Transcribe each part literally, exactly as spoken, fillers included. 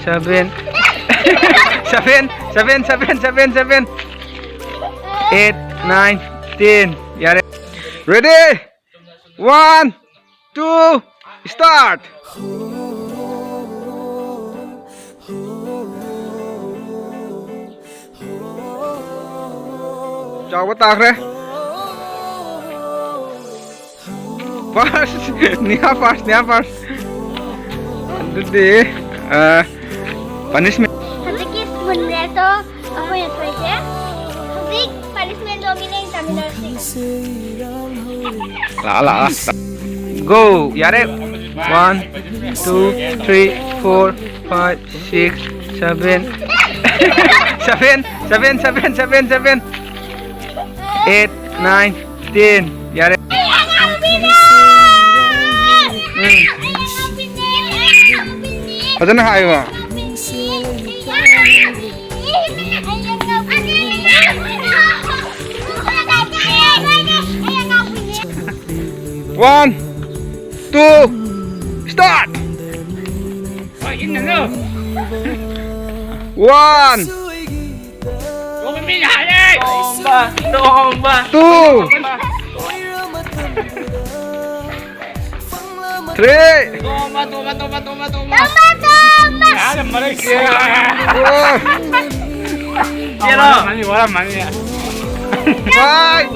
seven, seven, seven, seven, seven, eight, nine, ten. ꯌꯥꯔꯦ꯫ Ready? One, two, start. ꯆꯥꯎꯕ ꯇꯥꯈ꯭ꯔꯦ꯫ First, ꯅꯤꯍꯥ first, ꯅꯤꯍꯥ first꯫ ꯑꯗꯨꯗꯤ, ꯑ, punishment꯫ ꯍꯧꯖꯤꯛꯀꯤ spoon race ꯇꯣ ꯑꯩꯈꯣꯏꯅ ꯊꯣꯏꯁꯦ꯫ ꯍꯧꯖꯤꯛ punishment ꯗꯣ ꯃꯤꯠꯌꯦꯡ ꯇꯥꯃꯤꯟꯅꯔꯁꯤ꯫ ꯂꯥꯛꯑꯣ, ꯂꯥꯛꯑꯣ꯫ Go! ꯌꯥꯔꯦ꯫ One, two, three, four, five, six, seven, seven, seven, seven, seven, seven, eight, nine, ten. ꯌꯥꯔꯦ꯫ ꯎꯝ꯫ ꯐꯖꯅ ꯍꯥꯏꯌꯨ꯫ One, two, start! One! Two! Three! Four! ꯆꯦꯜꯂꯣ! ꯋꯥꯔꯝꯃꯅꯤ, ꯋꯥꯔꯝꯃꯅꯤ꯫ Five!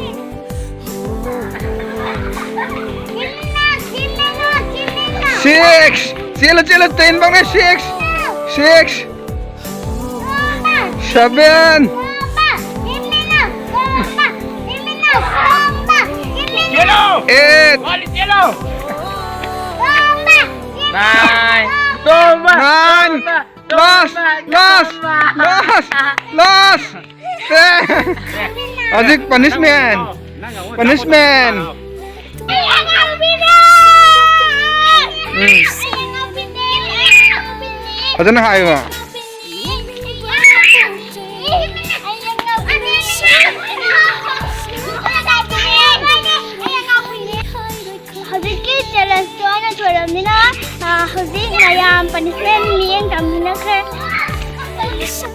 Six! ꯆꯦꯜꯂꯣ, ꯆꯦꯜꯂꯣ, ten ꯐꯪꯉꯦ, six! Six! Seven! ꯆꯦꯜꯂꯣ! Eight! ꯋꯥꯠꯂꯤ, ꯆꯦꯜꯂꯣ! Nine! ꯇꯣꯝꯕ! Nine! ꯇꯣꯝꯕ! Last! ꯇꯣꯝꯕ! Last! ꯇꯣꯝꯕ! Last! Last! Ten! ꯍꯧꯖꯤꯛ punishment! Punishment! ꯎꯝ꯫ ꯐꯖꯅ ꯍꯥꯏꯌꯨ꯫ ꯍꯧꯖꯤꯛꯀꯤ challenge ꯇꯣ ꯑꯩꯅ ꯊꯣꯏꯔꯕꯅꯤꯅ, ꯑ, ꯍꯧꯖꯤꯛ ꯃꯌꯥꯝ ꯄꯅꯤꯁꯃꯦꯟ ꯃꯤꯠꯌꯦꯡ ꯇꯝꯃꯤꯟꯅꯈ꯭ꯔꯦ꯫